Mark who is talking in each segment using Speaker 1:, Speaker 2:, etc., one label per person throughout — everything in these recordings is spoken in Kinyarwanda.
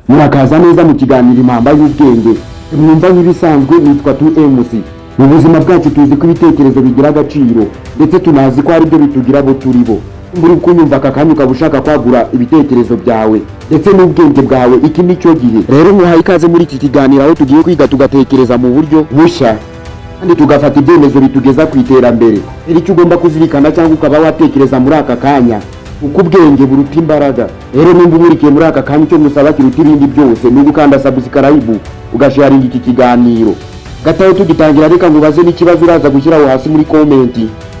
Speaker 1: Murakaza neza mu kiganiro Impamba y'Ubwenge. Mwumva nk'ibisanzwe, nitwa 2MC. Mu buzima bwacu tuzi ko ibitekerezo bigira agaciro, ndetse tunazi ko ari byo bitugira abo turi bo. Muri kunyumva aka kanya ukaba ushaka kwagura ibitekerezo byawe ndetse n'ubwenge bwawe, iki ni cyo gihe. Rero muhaye ikaze muri iki kiganiro, aho tugiye kwiga tugatekereza mu buryo bushya kandi tugafata ibyemezo bitugeza ku iterambere. Rero icyo ugomba kuzirikana cyangwa ukaba watekereza muri aka kanya, uko ubwenge buruta imbaraga. Rero nimba umurikiye muri aka kanya, icyo musaba kiruta ibindi byose ni ugukanda subscribe, ugasharinga iki kiganiro. Gataho tugitangira, reka nkubaze n'ikibazo uraza gushyiraho hasi muri comment.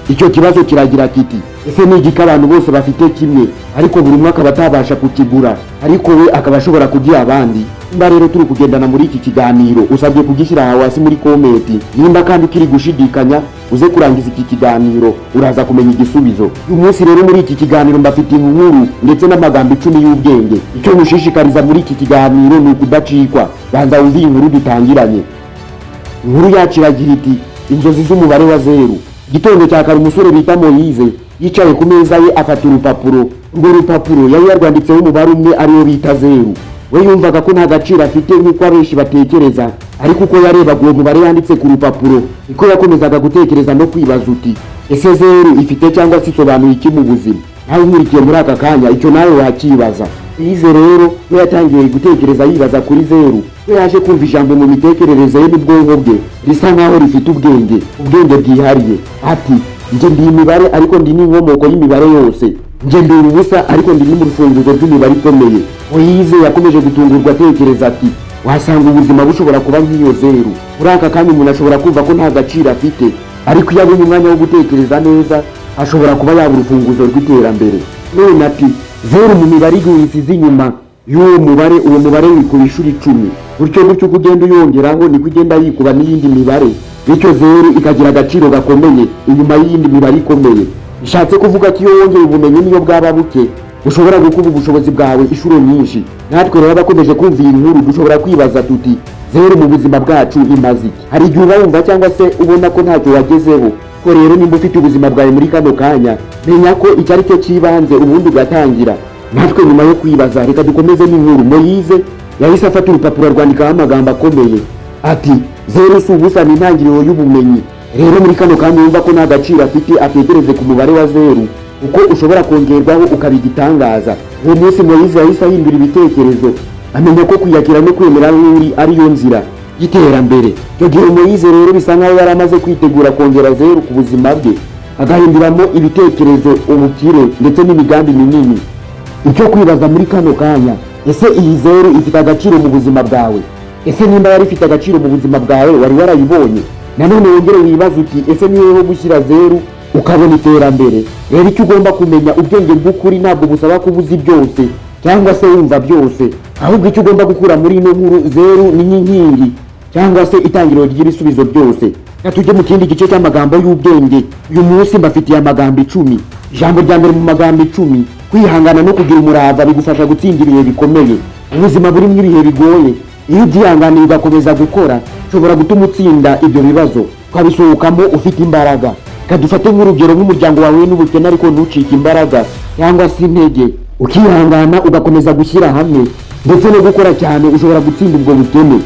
Speaker 1: Icyo kibazo kiragira kiti: ese ni igiki abantu bose bafite kimwe, ariko buri umwe akaba atabasha kukigura, ariko we akaba ashobora kugiha abandi? Nimba rero turi kugendana muri iki kiganiro, usabwe kugishyira aho hasi muri comment. Nimba kandi ukiri gushidikanya, uze kurangiza iki kiganiro, uraza kumenya igisubizo. Uyu munsi rero muri iki kiganiro mbafitiye inkuru ndetse n'amagambo 10 y'ubwenge. Icyo nkushishikariza muri iki kiganiro ni ukudacikwa. Banza wumve iyi nkuru dutangiranye. Inkuru yacu iragira iti: inzozi z'umubare wa zeru. Igitondo cya kare, umusore bita Moyize yicaye ku meza ye, afata urupapuro. Urwo rupapuro yari yarwanditseho umubare umwe, ariwo bita zeru. We yumvaga ko nta gaciro afite nk'uko abenshi batekereza, ariko uko yarebaga uwo mubare yanditse ku rupapuro, niko yakomezaga gutekereza no kwibaza uti: ese zeru ifite cyangwa se isobanuye iki mu buzima? Nawe unkurikiye muri aka kanya, icyo nawe wakibaza. Yize rero, we yatangiye gutekereza yibaza kuri zeru. We yaje kumva ijambo mu mitekerereze ye n'ubwonko bwe risa nkaho rifite ubwenge, ubwenge bwihariye, ati: njye ndi imibare, ariko ndi n'inkomoko y'imibare yose. Njye ndi ubusa, ariko ndi n'urufunguzo rw'imibare ikomeye. Moyize yakomeje gutungurwa, atekereza ati: wasanga ubuzima bushobora kuba nk'iyo zeru. Muri aka kanya umuntu ashobora kumva ko nta gaciro afite, ariko iyo abonye umwanya wo gutekereza neza, ashobora kuba yaba urufunguzo rw'iterambere. None ati: zeru mu mibare igihumbi inyuma y'uwo mubare, uwo mubare wikuba inshuro 10. Gutyo gutyo, uko ugenda uyongeraho niko ugenda yikuba n'iyindi mibare, bityo zeru ikagira agaciro gakomeye inyuma y'iyindi mibare ikomeye. Bishatse kuvuga ko iyo wongeye ubumenyi, niyo bwaba buke, bushobora gukuba ubushobozi bwawe inshuro nyinshi. Natwe rero abakomeje kumva iyi nkuru dushobora kwibaza tuti: zeru mu buzima bwacu imaze iki? Hari igihe uba wumva cyangwa se ubona ko ntacyo wagezeho. Ko rero nimba ufite ubuzima bwawe muri kano kanya, menya ko icyo ari cyo cy'ibanze, ubundi ugatangira. Natwe nyuma yo kwibaza, reka dukomeze n'inkuru. Moyize yahise afata urupapuro, rwandikaho amagambo akomeye ati: zeru si ubusa, ni intangiriro y'ubumenyi. Rero muri kano kanya wumva ko nta gaciro afite, atekereze ku mubare wa zeru, uko ushobora kongerwaho ukaba igitangaza. Uwo munsi Moyize yahise ahindura ibitekerezo, amenya ko kwiyakira no kwemera aho uri ariyo nzira y'iterambere. Icyo gihe Moyize rero bisa nkaho yari amaze kwitegura kongera zeru ku buzima bwe, agahinduramo ibitekerezo ubukire ndetse n'imigambi minini. Icyo kwibaza muri kano kanya: ese iyi zeru ifite agaciro mu buzima bwawe? Ese nimba yari ifite agaciro mu buzima bwawe, wari warayibonye? Nanone wongere wibaze uti: ese ni wowe gushyira zeru ukabona iterambere? Rero icyo ugomba kumenya, ubwenge bw'ukuri ntabwo busaba kuba uzi byose cyangwa se wumva byose. Ahubwo icyo ugomba gukura muri ino nkuru, zeru ni nk'inkingi cyangwa se itangiriro ry'ibisubizo byose. Reka tujye mu kindi gice cy'amagambo y'ubwenge. Uyu munsi mbafitiye amagambo 10. Ijambo rya mbere mu magambo 10: kwihangana no kugira umurava bigufasha gutsinda ibihe bikomeye. Ubuzima burimo ibihe bigoye, iyo ubyihanganiye ugakomeza gukora, ushobora gutuma utsinda ibyo bibazo, ukabisohokamo ufite imbaraga. Reka dufate nk'urugero nk'umuryango wawe n'ubukene, ariko ntucike imbaraga cyangwa se intege, ukihangana, ugakomeza gushyira hamwe ndetse no gukora cyane, ushobora gutsinda ubwo bukene.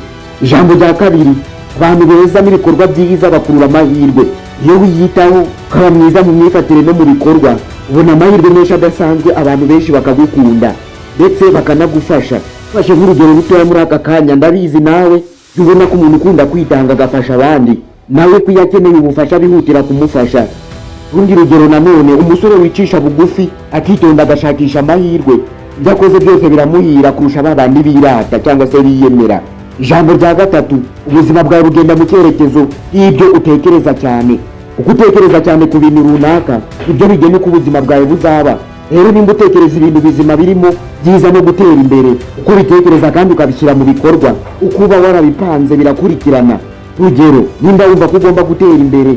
Speaker 1: Ijambo rya kabiri: abantu beza n'ibikorwa byiza bakurura amahirwe. Iyo wiyitaho, ukaba mwiza mu myifatire no mu bikorwa, ubona amahirwe menshi adasanzwe, abantu benshi bakagukunda ndetse bakanagufasha. Fashe nk'urugero rutoya muri aka kanya, ndabizi nawe jya ubona ko umuntu ukunda kwitanga agafasha abandi, nawe ko iyo akeneye ubufasha bihutira kumufasha. Urundi rugero nanone, umusore wicisha bugufi, akitonda, agashakisha amahirwe, ibyo akoze byose biramuhira kurusha ba bandi birata cyangwa se biyemera. Ijambo rya gatatu: ubuzima bwawe bugenda mu cyerekezo y'ibyo utekereza cyane. Uko utekereza cyane ku bintu runaka, ibyo bigena uko ubuzima bwawe buzaba. Rero nimba utekereza ibintu bizima birimo byiza no gutera imbere, uko ubitekereza kandi ukabishyira mu bikorwa, uko uba warabipanze birakurikirana. Rugero, nimba wumva ko ugomba gutera imbere,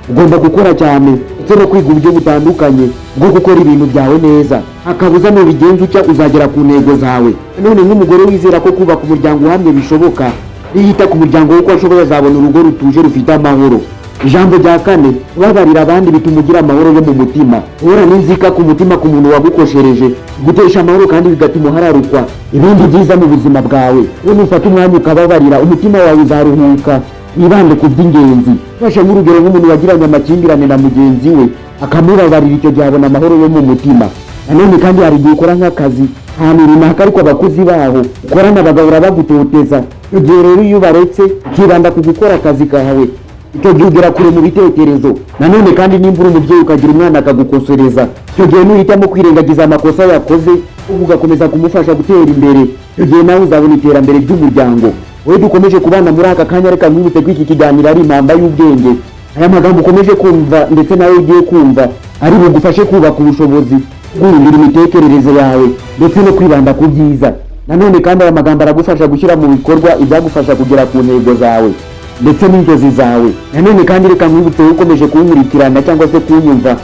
Speaker 1: ugomba gukora cyane ndetse no kwiga uburyo butandukanye bwo gukora ibintu byawe neza. Akabuza nubigenza utya, uzagera ku ntego zawe. None nk'umugore wizera ko kubaka umuryango uhamye bishoboka, niyita ku muryango we uko ashoboye, azabona urugo rutuje rufite amahoro. Ijambo rya kane: kubabarira abandi bituma ugira amahoro yo mu mutima. Guhora n'inzika ku mutima ku muntu wagukoshereje gutesha amahoro kandi bigatuma uhararukwa ibindi byiza mu buzima bwawe. Iyo nufata umwanya ukababarira, umutima wawe uzaruhuka, wibande ku by'ingenzi. Fashe nk'urugero, nk'umuntu wagiranye amakimbirane na mugenzi we akamubabarira, icyo gihe abona amahoro yo mu mutima. Nanone kandi hari igihe ukora nk'akazi ahantu runaka, ariko abakozi baho ukorana bagahora bagutoteza. Icyo gihe rero iyo ubaretse ukibanda ku gukora akazi kawe, icyo gihe ugera kure mu bitekerezo. Nanone kandi nimba uri umubyeyi ukagira umwana akagukosereza, icyo gihe nuhitamo kwirengagiza amakosa yakoze, ugakomeza kumufasha gutera imbere, icyo gihe nawe uzabona iterambere ry'umuryango. Wowe dukomeje kubana muri aka kanya, reka nkwibutse ko iki kiganiro ari Impamba y'Ubwenge. Aya magambo ukomeje kumva ndetse nawe ugiye kumva ari bugufashe kubaka ubushobozi, guhindura imitekerereze yawe ndetse no kwibanda ku byiza. Nanone kandi aya magambo aragufasha gushyira mu bikorwa ibyagufasha kugera ku ntego zawe ndetse n'inzozi zawe. Nanone kandi reka nkwibutse, wowe ukomeje kunkurikirana cyangwa se kunyumva,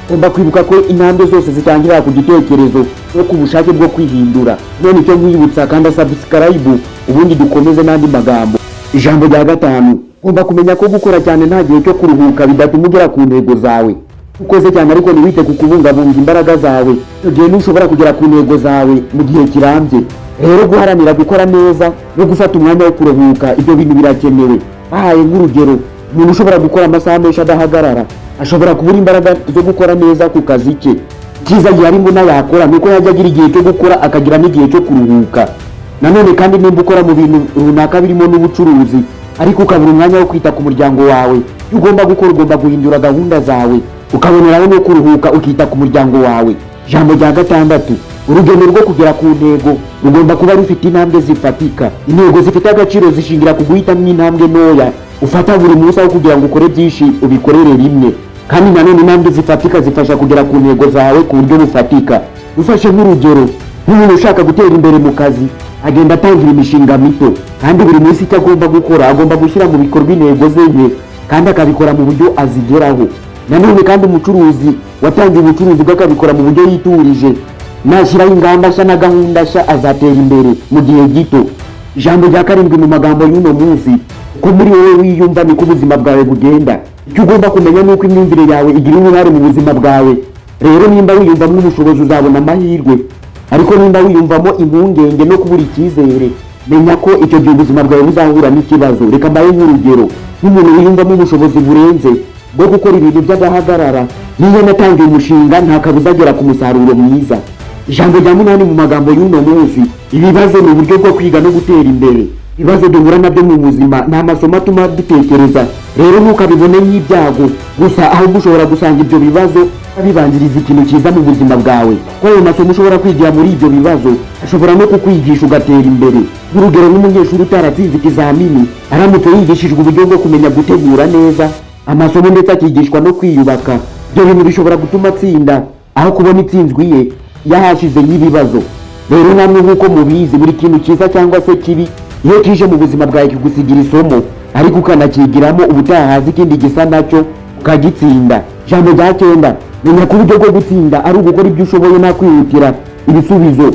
Speaker 1: ugomba kwibuka ko intambwe zose zitangirira ku gitekerezo no ku bushake bwo kwihindura. None icyo nkwibutsa, kanda subscribe, ubundi dukomeze n'andi magambo. Ijambo rya gatanu: ugomba kumenya ko gukora cyane nta gihe cyo kuruhuka bidatuma ugera ku ntego zawe. Ukoze cyane ariko ntiwite ku kubungabunga imbaraga zawe, icyo gihe ntushobora kugera ku ntego zawe mu gihe kirambye. Rero guharanira gukora neza no gufata umwanya wo kuruhuka, ibyo bintu birakenewe. Bahaye nk'urugero, umuntu ushobora gukora amasaha menshi adahagarara ashobora kubura imbaraga zo gukora neza ku kazi ke. Icyiza gihari mbona yakora ni uko yajya agira igihe cyo gukora, akagira n'igihe cyo kuruhuka. Nanone kandi nimba ukora mu bintu runaka birimo n'ubucuruzi ariko ukabura umwanya wo kwita ku muryango wawe, icyo ugomba gukora, ugomba guhindura gahunda zawe, ukaboneraho no kuruhuka, ukita ku muryango wawe. Ijambo rya gatandatu: urugendo rwo kugera ku ntego rugomba kuba rufite intambwe zifatika. Intego zifite agaciro zishingira ku guhitamo intambwe ntoya ufata buri munsi aho kugira ngo ukore byinshi ubikorere rimwe. Kandi nanone intambwe zifatika zifasha kugera ku ntego zawe ku buryo bufatika. Ufashe nk'urugero, nk'umuntu ushaka gutera imbere mu kazi agenda atangira imishinga mito, kandi buri munsi icyo agomba gukora, agomba gushyira mu bikorwa intego ze nke kandi akabikora mu buryo azigeraho. Nanone kandi umucuruzi watangiye ubucuruzi bwe akabikora mu buryo yiturije, nashyiraho ingamba nshya na gahunda nshya, azatera imbere mu gihe gito. Ijambo rya karindwi mu magambo y'uno munsi: uko muri wowe wiyumva niko ubuzima bwawe bugenda. Icyo ugomba kumenya ni uko imyumvire yawe igira uruhare mu buzima bwawe. Rero nimba wiyumvamo ubushobozi, uzabona amahirwe, ariko nimba wiyumvamo impungenge no kubura icyizere, menya ko icyo gihe ubuzima bwawe buzahura n'ikibazo. Reka mbaye nk'urugero, nk'umuntu wiyumvamo ubushobozi burenze bwo gukora ibintu by'agahagarara, niyo natangiye umushinga, nta kabuza agera ku musaruro mwiza. Ijambo rya munani mu magambo y'uno munsi: ibibazo ni uburyo bwo kwiga no gutera imbere. Ibibazo duhura nabyo mu buzima ni amasomo atuma dutekereza. Rero ntukabibone nk'ibyago gusa, ahubwo ushobora gusanga ibyo bibazo bibanziriza ikintu cyiza mu buzima bwawe, ko ayo masomo ushobora kwigira muri ibyo bibazo ashobora no kukwigisha ugatera imbere. Nk'urugero, nk'umunyeshuri utaratsinze ikizamini, aramutse yigishijwe uburyo bwo kumenya gutegura neza amasomo ndetse akigishwa no kwiyubaka, ibyo bintu bishobora gutuma atsinda aho kubona itsinzwi ye yahashize nk'ibibazo. Rero namwe nk'uko mubizi, buri kintu cyiza cyangwa se kibi iyo kije mu buzima bwawe kigusigira isomo, ariko ukanakigiramo, ubutaha haza ikindi gisa nacyo ukagitsinda. Ijambo rya cyenda: menya ko uburyo bwo gutsinda ari ugukora ibyo ushoboye nta kwihutira ibisubizo.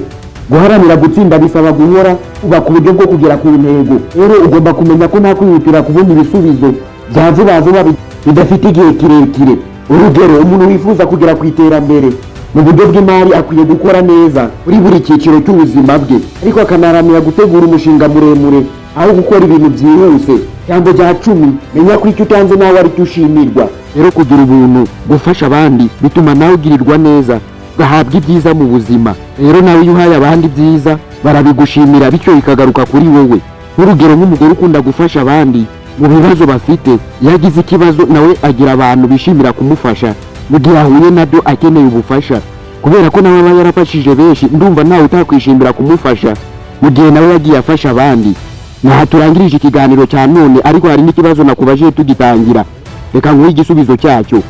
Speaker 1: Guharanira gutsinda bisaba guhora ubaka uburyo bwo kugera ku ntego. Rero ugomba kumenya ko nta kwihutira kubona ibisubizo bya vuba vuba bidafite igihe kirekire. Urugero, umuntu wifuza kugera ku iterambere mu buryo bw'imari akwiye gukora neza muri buri cyiciro cy'ubuzima bwe, ariko akanaharanira gutegura umushinga muremure aho gukora ibintu byihuse. Ijambo rya 10: menya ko icyo utanze nawe aricyo ushimirwa. Rero kugira ubuntu, gufasha abandi, bituma nawe ugirirwa neza, ugahabwa ibyiza mu buzima. Rero nawe iyo uhaye abandi ibyiza barabigushimira, bityo bikagaruka kuri wowe. Nk'urugero, nk'umugore ukunda gufasha abandi mu bibazo bafite, iyo agize ikibazo nawe agira abantu bishimira kumufasha mu gihe ahuye nabyo akeneye ubufasha, kubera ko nawe aba yarafashije benshi. Ndumva nawe utakwishimira kumufasha mu gihe nawe yagiye afasha abandi. Ntaha turangirije ikiganiro cya none, ariko hari n'ikibazo nakubajije tugitangira, reka nguhe igisubizo cyacyo.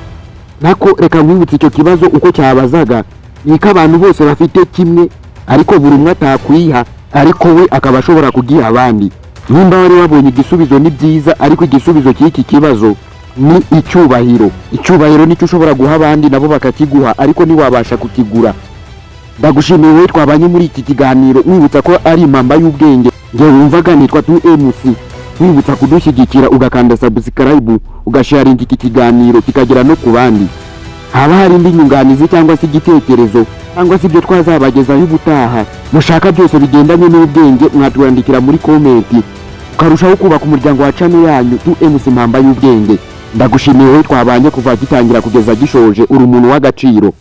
Speaker 1: Nako reka nkwibutse icyo kibazo uko cyabazaga: ni ko abantu bose bafite kimwe ariko buri umwe atakwiha, ariko we akaba ashobora kugiha abandi. Nimba wari wabonye igisubizo ni byiza, ariko igisubizo cy'iki kibazo ni icyubahiro. Icyubahiro nicyo ushobora guha abandi nabo bakakiguha, ariko ntiwabasha kukigura. Ndagushimiye wowe twabanye muri iki kiganiro, nkwibutsa ko ari Impamba y'Ubwenge. Ngewe wumvaga nitwa 2MC. Wibutsa kudushyigikira ugakanda subscribe, ugasharinga iki kiganiro kikagera no ku bandi. Haba hari indi nyunganizi cyangwa se igitekerezo cyangwa se ibyo twazabagezaho ubutaha mushaka byose bigendanye n'ubwenge, mwatwandikira muri comment, ukarushaho kubaka umuryango wa channel yanyu 2MC Impamba y'Ubwenge. Ndagushimiye wowe twabanye kuva gitangira kugeza gishoje, uri umuntu w'agaciro.